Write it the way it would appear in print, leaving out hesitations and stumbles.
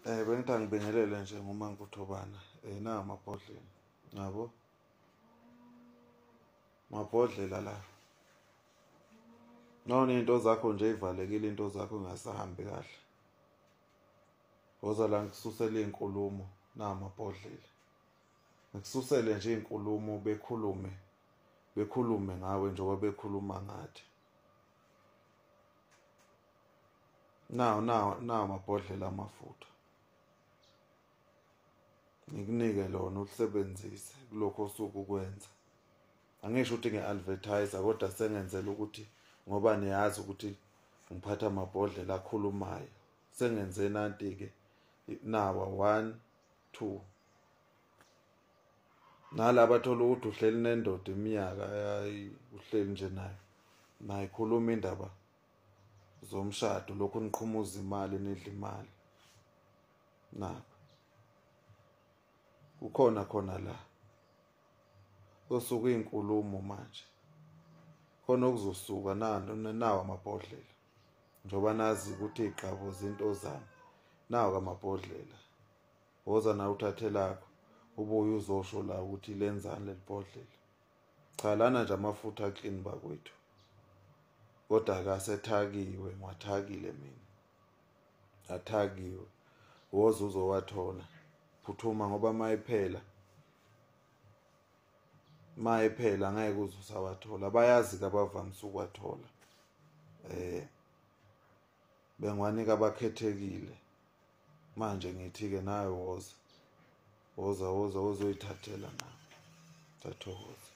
Bengithi angibingelele nje nguMankuthobana. Na amabhodlela. Yabo? Mabhodlela la. Nona into zakho nje ivalekile, into zakho ingasahambi kahle. Woza la ngikususele inkulumo na amabhodlela. Ngikususele nje inkulumo bekhulume ngawe njengoba bekhuluma ngathi. Nawo amabhodlela amafutha. Ngikunike lona ulisebenzise kulokho osuke ukwenza. Angisho ukuthi ngi-advertise kodwa sengenzela ukuthi ngoba niyazi ukuthi ngiphatha amabhodlela akhulumayo. Sengenze nanti-ke nawa 1 2. Nalaba thola ukuthi uhleli nendoda iminyaka uhleli nje nayo. Naye khuluma indaba zomshado lokhu niqhumuza imali nidla imali. Nakho kukhona khona la kusuka inkulumo manje khona okuzosuka nawo amabhodlela njengoba nazi ukuthi iqabo izinto zami. Nawo amabhodlela, woza nawe uthathe lakho ubuye uzosho la ukuthi lenzani leli bhodlela. Cha, lana nje amafutha clean bakwethu, kodwa akasethakiwe, ngiwathakile mina, athakiwe. Woza uzowathola, phuthuma ngoba mayiphela ngeke uze usawathola. Bayazi ke abavamise ukuwathola, bengiwanika abakhethekile. Manje ngithi ke nawe woza woza woza wozoyithathela nawe, thathokoza.